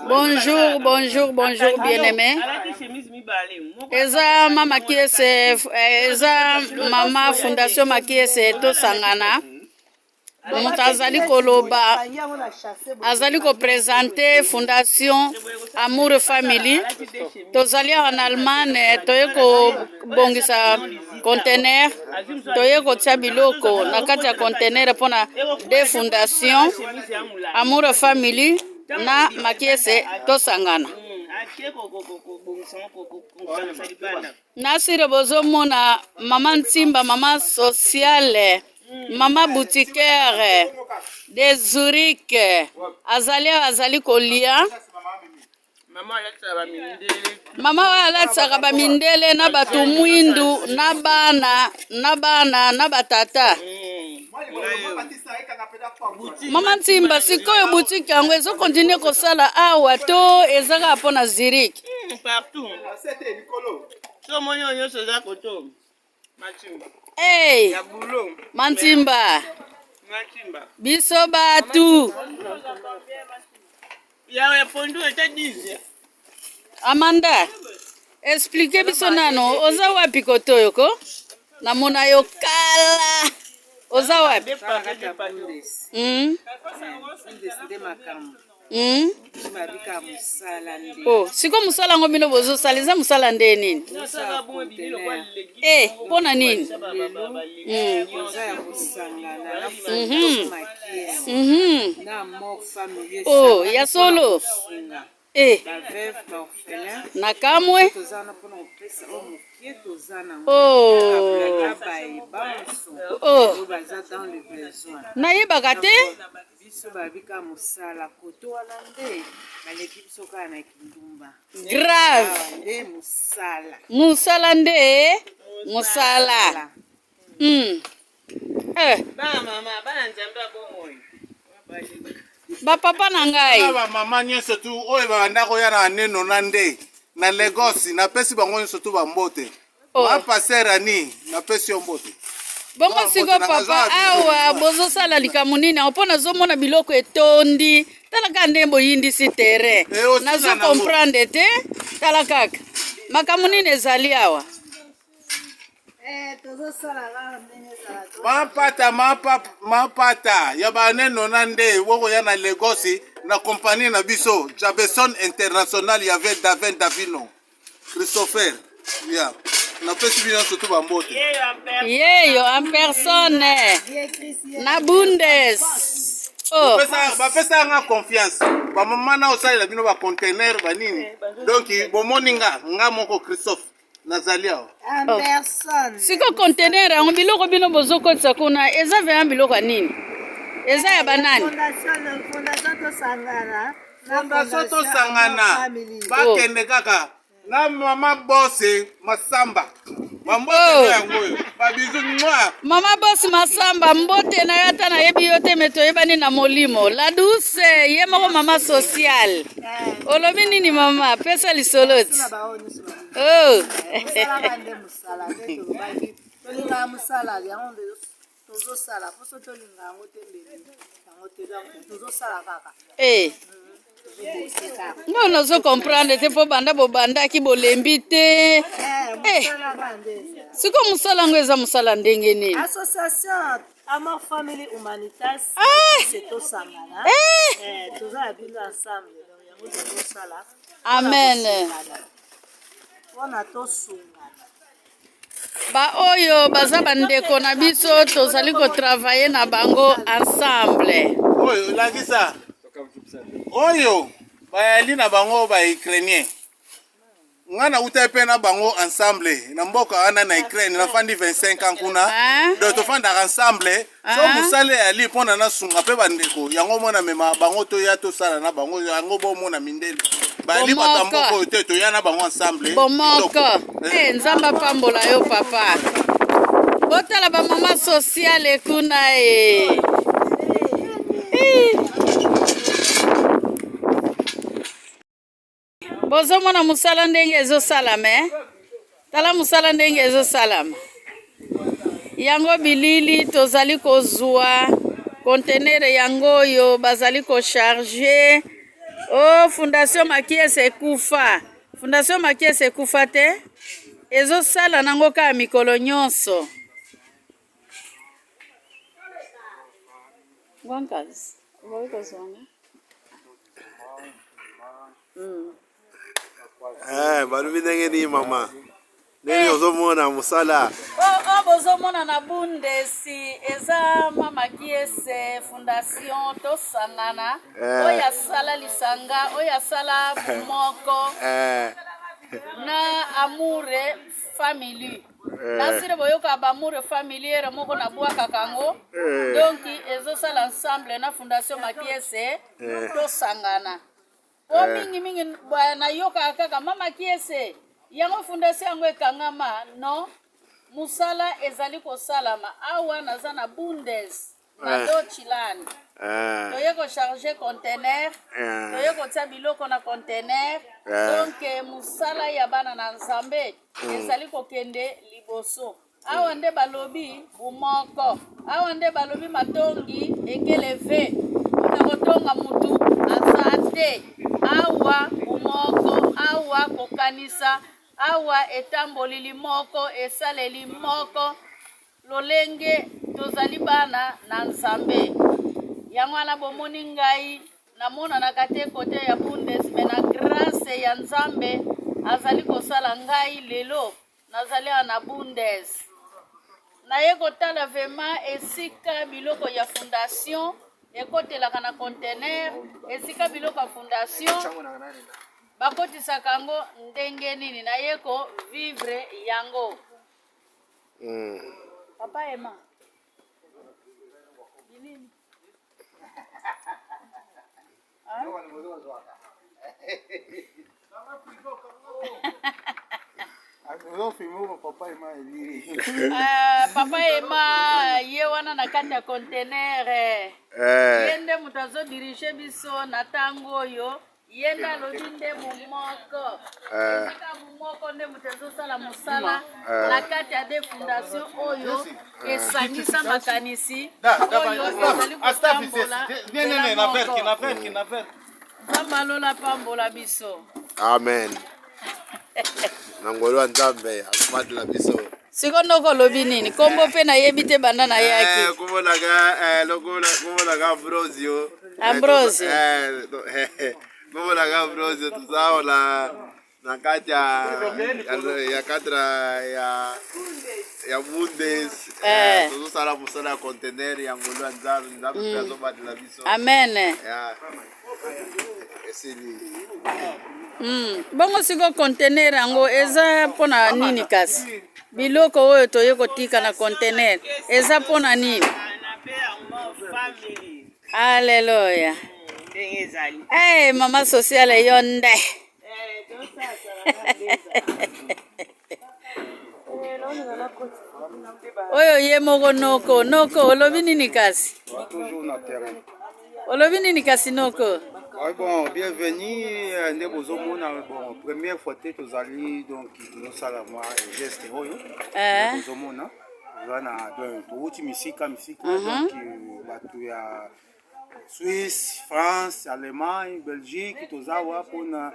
Bonjour, bonjour, bonjour bien-aimé. Eza mama Kiese, eh, eza mama Fondation Makiese tosangana. Moto azali koloba, azali kopresente Fondation Amour Family. Tozali awa na Allemagne, toye kobongisa conteneur, toye kotia biloko na kati ya conteneur mpona de fondation Amour Family na Makiese tosangana. Nasire bozomona mama Ntimba, mama sociale, mama boutiquaire de Zurich azali awa azali kolia. Mama oyo alatisaka bamindele na bato mwindu na bana na bana na batata. Mama Ntimba, sikoyo boutique yango ezo continuer kosala awa to eza kaka mpo na Zurich? Partout. So omoni oyo nyonso eza koto. Hey, Mantimba. Biso batu. Ya pondu ata 10. Amanda, explique biso nano oza wapi kote oyo ko? Namona yo kala. Oza wapi? Mm. Mm. Oh, siko mosala yango bino bozosala eza mosala nde nini? Eh, mpo na nini? Mm. Mhm. Mhm. Oh, ya solo. Eh. Nakamwe. Oh. Oh. Nayebaka te. Biso babika mosala koto wana nde baleki biso kaka na kindumba. Grave. Nde mosala. Mosala nde mosala. Mm. Eh. Bana mama, bana Nzambe ya bomoi. Ba papa na ngai. Ba mama nyonso tu oyo babanda koya na neno na nde na Lagos napesi bango nyonso tu bambote. Oh. Ma pasteur Annie napesi yo mbote. Bongo siko papa awa bozosala likambo nini awa mpo nazomona biloko etondi tala kaka ndenge boyindisi terrain Eh, nazo comprendre te tala kaka makambo nini ezali awa Eh, tozosala kaka ndenge ezala Mampata mapa mampata ya bane nona nde wokoya na Lagos na compagnie na biso Jabeson International ya ve Davin Davino Christopher ya napesi bino nyonso tu bambote yeyo en personne na bundes oh. Bapesa nga confiance bamama na osalela bino bacontener banini donc bomoni nga nga moko Christophe nazali awa oh. Siko contener yango biloko bino bozokotisa kuna eza vraiment biloko ya nini eza ya banani Fondation Tosangana bakende kaka na mama Bose Masamba bambote Oh. yango oyo babizu mwa Mama Boss Masamba mbote na yo ata nayebi yo te me toyebani na molimo la douce ye moko mama sociale olobi nini mama pesa lisolo ti oh. Mosala nde mosala nde tolobaki tolingaka mosala yango nde tozosala poso tolinga yango te mbele yango te donc tozosala kaka Eh. tozobose kaka Nga nazo comprendre te mpo banda bobandaki bolembi te. Eh. mosala kaka nde ezala Siko mosala yango eza mosala ndenge nini? Association Amor Family Humanitas Ah! se tosangana Eh! Eh, toza ya bino ensemble donc yango tozosala Amen. mpona tosungana Baoyo baza bandeko na biso tozali kotravaille na bango ensemble. Oyo lakisa oyo bayali na bango ba ukrainien nga nauta mpe na bango ensemble na mboka wana na Ukraine nafandi 25 ans kuna Ah. donc tofandaka ensemble so Ah. mosala eyali mpona nasunga mpe bandeko yango mona mema bango toya tosala na bango yango bomona mindele bayali bato ya Bomoko. mboka oyo te toya na bango ensemble Bomoko. Kitoko. Eh, Nzambe apambola yo papa. Botala ba mama sociale kuna e. Eh. Bozomona mosala ndenge ezosalama eh? Tala mosala ndenge ezosalama. Yango bilili tozali kozwa. Conteneur yango oyo bazali ko charger. Oh, Fondation Makiese ekufa. Fondation Makiese ekufa te. Ezosala nango kaka mikolo nyonso. Ngwankazi, okoki kozwa nga? Eh, balobi ndenge nini mama? Ndenge eh. ozomona mosala. Oh, oh, bozomona na Bundesi eza mama Kiese Fondation tosangana eh. Oyo asala lisanga oyo asala moko eh. Na Amoure Family eh. Nasire boyoka bamoure familiere moko nabwakaka yango eh. Donc ezosala ensemble na Fondation Makiese eh. Tosangana po eh. Mingi mingi nayokaka kaka mama Kiese yango fondation yango ekangama non mosala ezali kosalama awa naza na Bundes na eh. Deutschland eh. Toye kocharge conteneur eh. Toye kotia biloko na conteneur eh. Donc mosala ya bana na Nzambe ezali kokende liboso awa nde balobi bomoko awa nde balobi matongi ekeleve mpona kotonga mutu aza te awa bomoko awa kokanisa awa etambolili moko esaleli moko lolenge tozali bana na Nzambe yango wana bomoni ngai namonanaka te kote ya Bundes me na grâce ya Nzambe azali kosala ngai lelo nazali awa na Bundes naye kotala vraiment esika biloko ya fondation ekotelaka na conteneur esika biloko ya fondation bakotisaka yango ndenge nini naye ko vivre yango Papa Emma bilili Papa Emma ye wana na kati ya conteneur eh. Ye nde moto azodirige biso na ntango oyo ye nde alobi nde bomoko eh. Ezaka bomoko nde moto azosala mosala eh. Na kati ya de fondation oyo esangisa makanisi oyo ezali kotambola nzela moko. Nzambe alola pambola biso. Amen. Na ngolu ya Nzambe akobatela biso. Siko ndoko olobi nini? Kombo mpe nayebi te banda nayaki. Eh, kombo nanga eh, lokola kombo nanga Ambrosio. Ambrosio. Eh, kombo nanga Ambrosio toza awa na na kati ya ya cadre ya ya Bundes eh. Tozosala mosala ya conteneur ya ngolu ya Nzambe. Nzambe mpe azobatela biso. Amen. Ya. Esili. Bongo siko conteneur yango eza mpona nini kasi? Biloko oyo toye kotika na conteneur eza mpona nini? Alleluya. Ndenge ezali. Hey, mama sociale yo nde. Oyo ye moko noko noko olobi nini kasi? Toujours na terrain. Olobi nini kasi noko? Ouais, bon, bienvenue nde bozomona bon première fois te tozali donc tozosala mwa geste oyo Eh. bozomona toza na donc towuti misika misika donc bato ya Suisse, France, Allemagne, Belgique toza awa mpona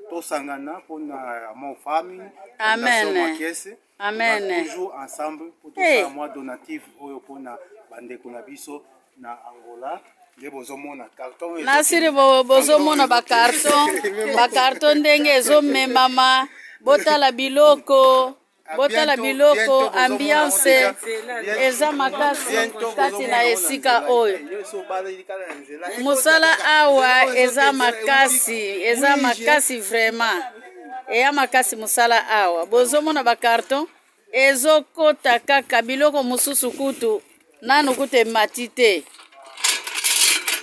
tosangana mpona Amour Family Amen. Fondation Makiese. Amen. Toza toujours ensemble po Hey. tosala mwa donative oyo mpona bandeko na biso na Angola nde bozomona carton oyo Nasiri bozomona bakarton bakarton ndenge ezomemama botala biloko botala Bientôt, biloko bientôt bozomona ambiance yango déjà. Eza makasi Bientôt kati bozomona na yango esika nzela. oyo. Nyonso balali kaka na nzela. Mosala Ekota kaka. awa Nzela oyo eza ezokende, makasi eza oui, makasi vraiment eya makasi mosala awa bozomona bakarton ezokota kaka biloko mosusu kutu nanu kutu emati te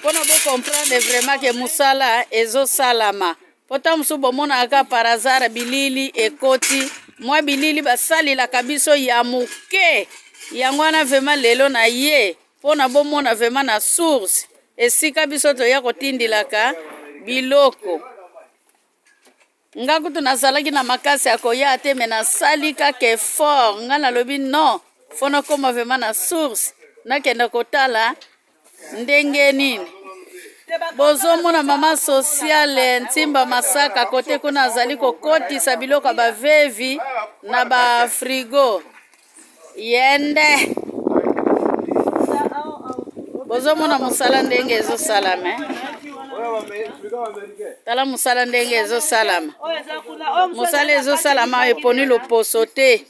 mpona bocomprendre vraiment ke mosala ezosalama po ntango mosusu bomonaka kaka par hasard bilili ekoti mwa bilili basalelaka biso ya moke yango wana vraiment lelo na ye mpona bomona vraiment na source esika biso toya kotindilaka biloko nga kutu nazalaki na makasi ya koya te me nasali kaka effort nga nalobi non fo nakóma vraiment na source nakende kotala. Ndenge nini? Bozomona mama sociale Ntimba Masaka kote kuna azali kokotisa biloko ya bavevi na ba frigo. Yende bozomona mosala ndenge ezosalama eh? Tala mosala ndenge ezosalama. Mosala ezosalama eponi loposo te,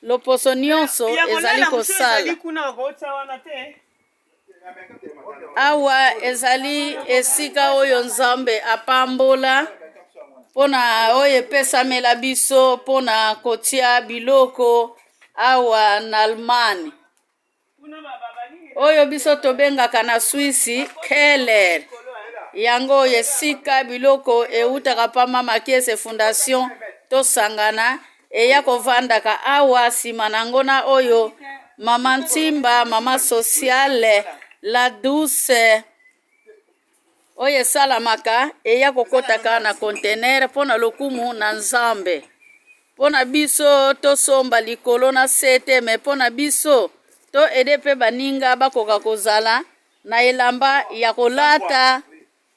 loposo nyonso ezali kosala. Awa ezali esika oyo Nzambe apambola mpo na oyo epesamela biso mpo na kotia biloko awa na Allemagne, oyo biso tobengaka na Swisi Keller. Yango oyo esika biloko eutaka pa Mama Kiese Fondation tosangana eya kovandaka awa nsima na yango na oyo mama Ntimba, mama sociale la douce, oyo esalamaka eya kokotaka na conteneur mpo na lokumu na Nzambe, mpo na biso tosomba likolo na se te, me mpo na biso to ede mpe baninga bakoka kozala na elamba ya kolata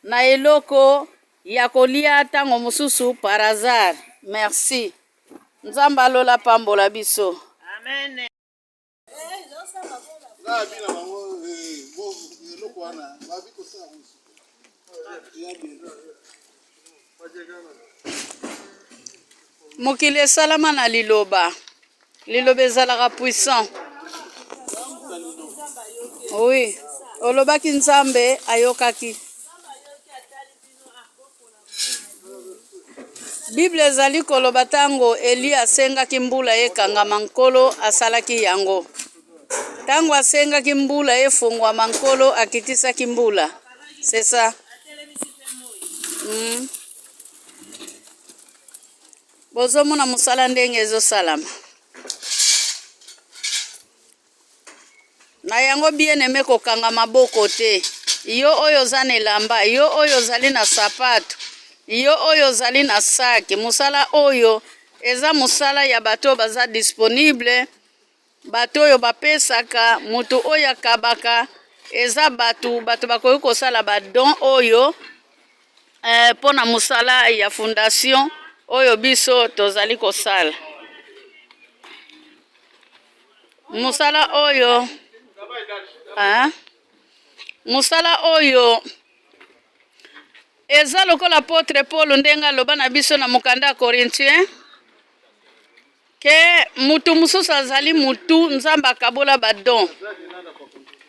na eloko ya kolia ntango mosusu par hasard. Merci. Nzambe alola pambola biso. Amen. Mokili esalama na liloba. Liloba ezalaka puissant. Oui, olobaki Nzambe ayokaki. Bible ezali koloba ntango Eli asengaki mbula ekangama, Nkolo asalaki yango. Ntango asengaki mbula efongwama, Nkolo akitisaki mbula. C'est ça. Bozomona mosala ndenge ezosalama. Na yango bien aime kokanga maboko te. Yo oyo oza na elamba, yo oyo ozali na sapato, yo oyo ozali na saki, mosala oyo eza mosala ya bato oyo baza disponible, bato oyo bapesaka, moto oyo akabaka, eza bato, bato bakoki kosala ba don oyo mpo na mosala ya fondation oyo biso tozali kosala. Mosala oyo hein? Mosala oyo eza lokola apotre Paul ndenge aloba na biso na mokanda ya Corinthien ke mutu mosusu azali mutu, Nzambe akabola ba don.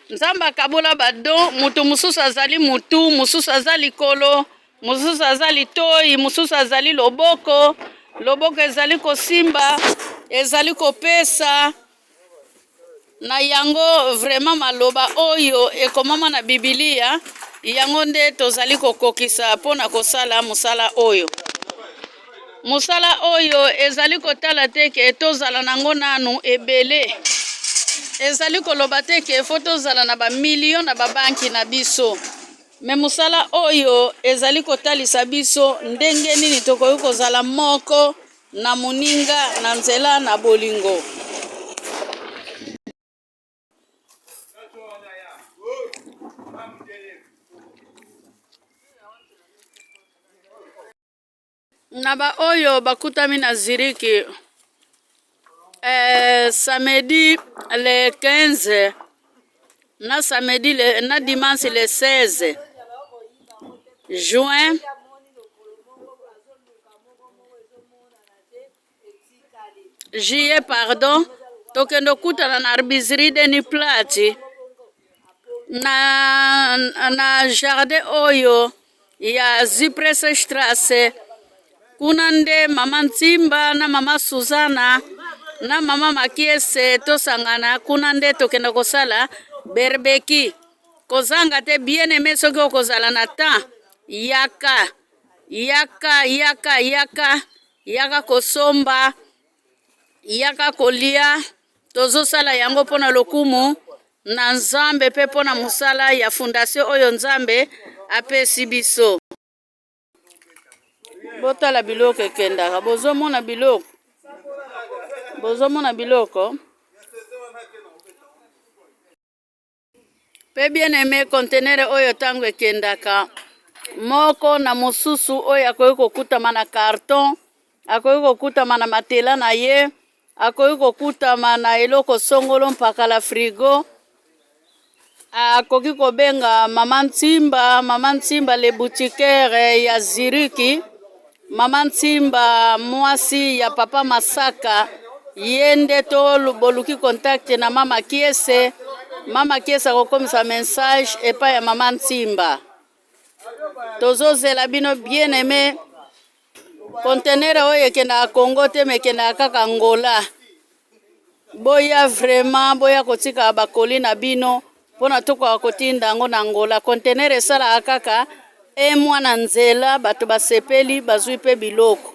Nzambe akabola ba don, mutu mosusu azali mutu, mosusu aza likolo, mosusu aza litoi, mosusu azali loboko. Loboko ezali kosimba, ezali kopesa. Na yango vraiment maloba oyo ekomama na Biblia, yango nde tozali kokokisa mpo na kosala mosala oyo. Mosala oyo ezali kotala te ke tozala nango nanu ebele. Ezali koloba te ke fo tozala na ba millions na ba banki na biso. Me mosala oyo ezali kotalisa biso ndenge nini tokoki kozala moko na moninga na nzela na bolingo. Na ba oyo bakutami na Zurich samedi le 15 na samedi le, na dimanche le 16 juin juillet pardon, tokende okutana na Arbiserie de Plati na, na jardin oyo ya Zypresstrasse. Kuna nde mama Ntimba na mama Suzana na mama Makiese tosangana kuna nde tokenda kosala berbeki. Kozanga te bien aimé, soki okozala na temps yaka yaka yaka yaka yaka kosomba yaka kolia. Tozosala yango mpona lokumu na Nzambe mpe mpona mosala ya fondation oyo Nzambe apesi biso. Botala biloko ekendaka, bozomona biloko, bozomona biloko. Pe bien aime conteneur oyo tango ekendaka moko na mosusu oyo akoki kokutama na carton, akoki kokutama na matela na ye, akoki kokutama na eloko songolo mpakala frigo, akoki kobenga mama Ntimba, mama Ntimba le boutiquaire ya Zurich, mama Ntimba mwasi ya papa Masaka, ye nde to boluki contact na mama Kiese, mama Kiese akokomisa message epai ya mama Ntimba. Tozozela bino bien aime. Conteneur oyo ekendaka Congo te, me ekendaka kaka Angola. Boya vraiment, boya kotika bakoli na bino mpona tokoka kotinda yango na Angola. Conteneur esalaka kaka un mois na nzela, bato basepeli bazwi mpe biloko.